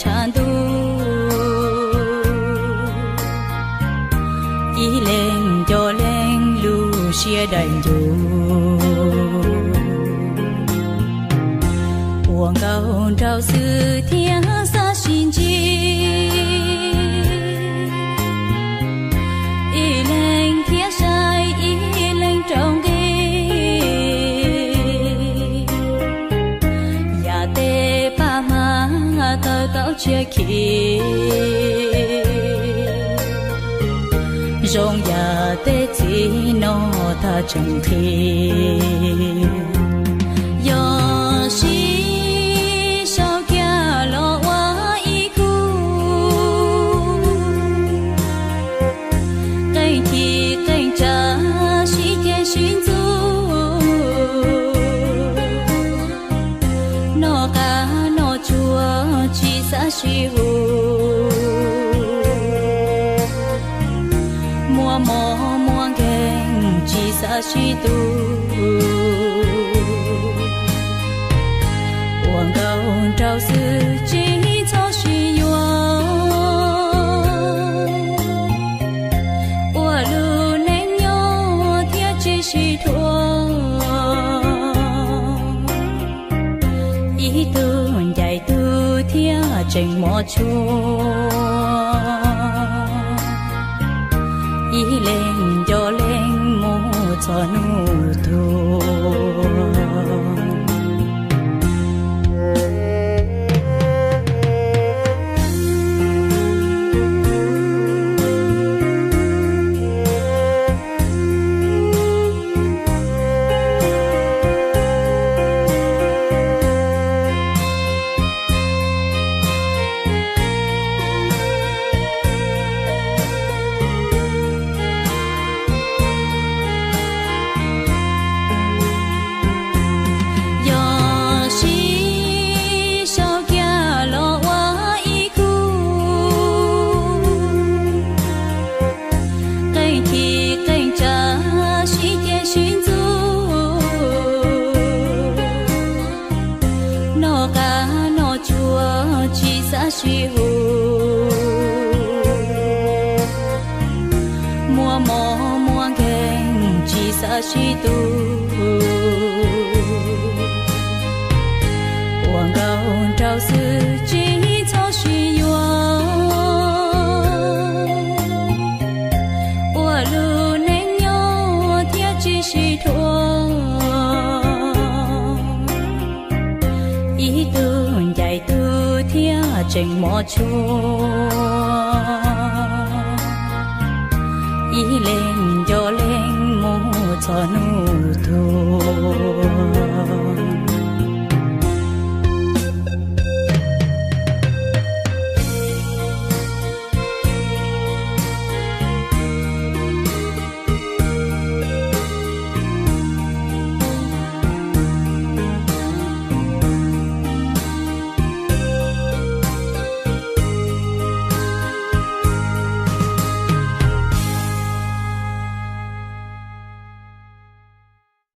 tshav ntuj, ib leeg nco leej lub siab daim ncuj, ua nkauj nraug xwb thiaj xav sib ntsib, ib leeg thiaj saib ib leeg rau nqi. Yam tej paj hmab tawg tau tshiab khi, zoo yam tej txiv no tag tseem qhib. Yog sib sau kiag los ua ib khub, qeej ci qeej tsa sib ceg sib ntxub, noj qab noj tsuag tsis xav sib hu, muaj mob muaj nkeeg tsis xav sib tu, ua nkauj nraug xwb tsis txhob sib yuav, ua lub neej nyob thiaj tsis sib dhuav. Ib tug ncaim tug thiaj tseem mos tshua, ib leeg nco leej mus txog hnub tuag. Yog sib sau kiag los ua ib khub, qeej ci qeej tsa sib ceg sib ntxub, noj qab noj tsuag tsis xav sib hu, muaj mob muaj nkeeg tsis xav sib tu, ua nkauj nraug xwb tsis txhob sib yuav, ua lub neej nyob thiaj tsis sib dhuav. Ib tug ncaim tug thiaj tseem mos tshua, ib leeg nco leej mus txog hnub tuag.